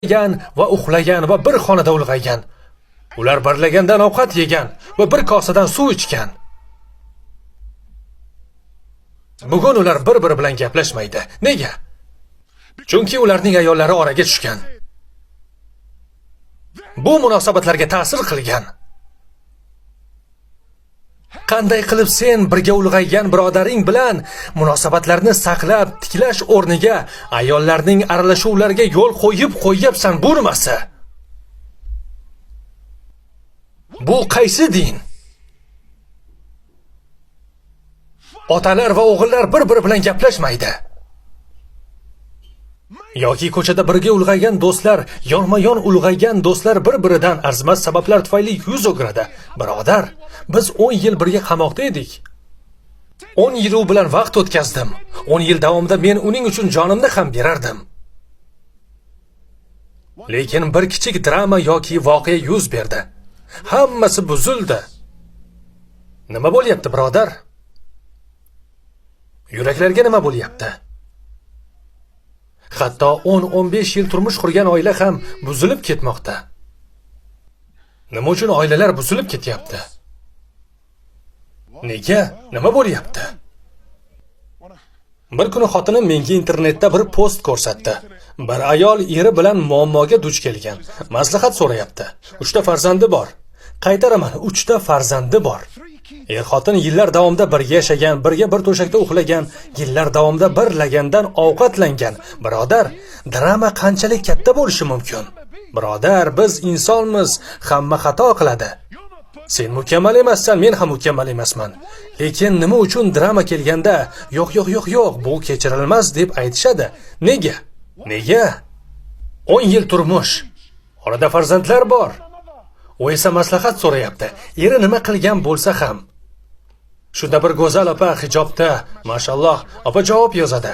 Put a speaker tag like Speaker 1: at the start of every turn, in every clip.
Speaker 1: Yegan va uxlagan va bir xonada ulg'aygan. Ular bir lagandan ovqat yegan va bir kosadan suv ichgan. Bugun ular bir-biri bilan gaplashmaydi. Nega? Chunki ularning ayollari oraga tushgan. Bu munosabatlarga ta'sir qilgan. Qanday qilib sen birga ulg'aygan birodaring bilan munosabatlarni saqlab tiklash o'rniga ayollarning aralashuvlariga yo'l qo'yib qo'yyapsan, bu nimasi? Bu qaysi din? Otalar va o'g'illar bir-biri bilan gaplashmaydi. Yoki ko'chada birga ulg'aygan do'stlar, yonma-yon ulg'aygan do'stlar bir-biridan arzimas sabablar tufayli yuz o'giradi. Birodar, biz 10 yil birga qamoqda edik. 10 yil u bilan vaqt o'tkazdim. 10 yil davomida men uning uchun jonimni ham berardim. Lekin bir kichik drama yoki voqea yuz berdi. Hammasi buzildi. Nima bo'lyapti, birodar? Yuraklarga nima bo'lyapti? Hatto 10-15 yil turmush qurgan oila ham buzilib ketmoqda. Nima uchun oilalar buzilib ketyapti? Nega? Nima bo'lyapti? Bir kuni xotinim menga internetda bir post ko'rsatdi. Bir ayol eri bilan muammoga duch kelgan. Maslahat so'rayapti. 3 ta farzandi bor. Qaytaraman, 3 ta farzandi bor. Er-xotin yillar davomida birga yashagan, birga bir to'shakda uxlagan, yillar davomida bir lagandan ovqatlangan. Birodar, drama qanchalik katta bo'lishi mumkin? Birodar, biz insonmiz, hamma xato qiladi. Sen mukammal emassan, men ham mukammal emasman. Lekin nima uchun drama kelganda, yo'q, yo'q, yo'q, yo'q, bu kechirilmas deb aytishadi? Nega? Nega? 10 yil turmush. Orada farzandlar bor. U esa maslahat so'rayapti. Eri nima qilgan bo'lsa ham. Shunda bir go'zal opa hijobda, mashalloh, opa javob yozadi.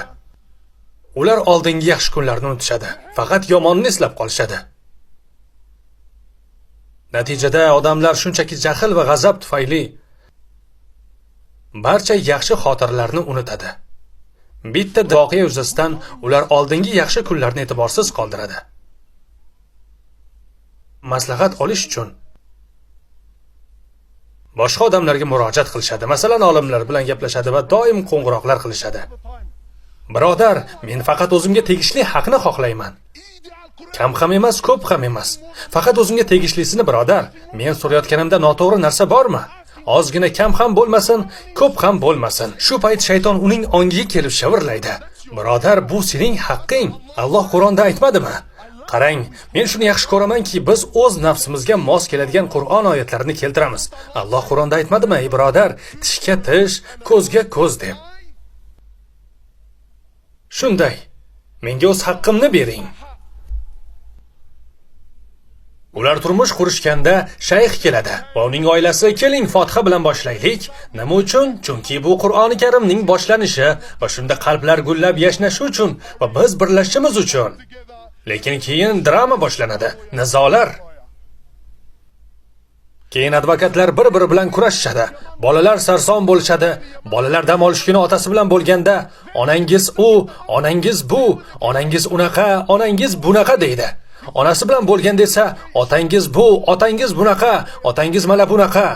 Speaker 1: Ular oldingi yaxshi kunlarni unutishadi, faqat yomonni eslab qolishadi. Natijada odamlar shunchaki jahl va g'azab tufayli barcha yaxshi xotiralarni unutadi. Bitta voqea yuzasidan ular oldingi yaxshi kunlarni e'tiborsiz qoldiradi. Maslahat olish uchun boshqa odamlarga murojaat qilishadi. Masalan, olimlar bilan gaplashadi va doim qo'ng'iroqlar qilishadi. Birodar, men faqat o'zimga tegishli haqni xohlayman. Kam ham emas, ko'p ham emas. Faqat o'zimga tegishlisini, birodar. Men so'rayotganimda noto'g'ri narsa bormi? Ozgina kam ham bo'lmasin, ko'p ham bo'lmasin. Shu payt shayton uning ongiga kelib shivirlaydi. Birodar, bu sening haqqing. Alloh Qur'onda aytmadimi? Qarang, men shuni yaxshi ko'ramanki, biz o'z nafsimizga mos keladigan Qur'on oyatlarini keltiramiz. Alloh Qur'onda aytmadimi, ey birodar, tishga tish, ko'zga ko'z deb. Shunday. Menga o'z haqqimni bering. Ular turmush qurishganda shayx keladi va uning oilasi keling fotiha bilan boshlaylik. Nima uchun? Chunki bu Qur'oni Karimning boshlanishi va shunda qalblar gullab yashnashi uchun va biz birlashishimiz uchun. Lekin keyin drama boshlanadi, nizolar. Keyin advokatlar bir-biri bilan kurashishadi. Bolalar sarson bo'lishadi. Bolalar dam olish kuni otasi bilan bo'lganda, onangiz u, onangiz bu, onangiz unaqa, onangiz bunaqa deydi. Onasi bilan bo'lganda esa, otangiz bu, otangiz bunaqa, otangiz mana bunaqa.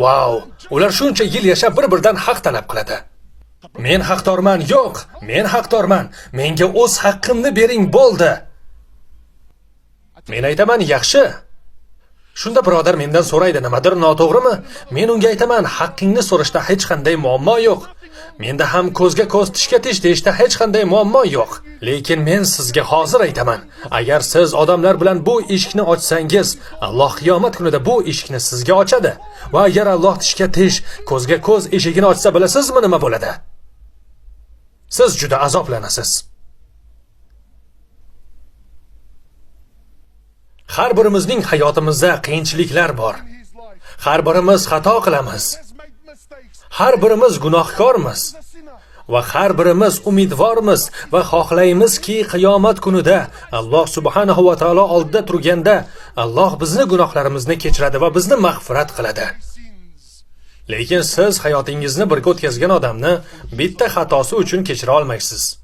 Speaker 1: Vau, ular shuncha yil yashab bir-biridan haq talab qiladi. Men haqdorman, yo'q, men haqdorman. Menga o'z haqqimni bering, bo'ldi. Men aytaman, yaxshi. Shunda birodar mendan so'raydi, nimadir noto'g'rimi? Men unga aytaman, haqqingni so'rashda hech qanday muammo yo'q. Menda ham ko'zga ko'z, tishga tish deyishda hech qanday muammo yo'q. Lekin men sizga hozir aytaman, agar siz odamlar bilan bu eshikni ochsangiz, Alloh qiyomat kunida bu eshikni sizga ochadi. Va agar Alloh tishga tish, ko'zga ko'z eshigini ochsa, bilasizmi nima bo'ladi? Siz juda azoblanasiz. Har birimizning hayotimizda qiyinchiliklar bor. Har birimiz xato qilamiz. Har birimiz gunohkormiz. Va har birimiz umidvormiz va xohlaymizki, qiyomat kunida Alloh subhanahu va taolo oldida turganda Alloh bizni gunohlarimizni kechiradi va bizni mag'firat qiladi. Lekin siz hayotingizni birga o'tkazgan odamni bitta xatosi uchun kechira olmaysiz.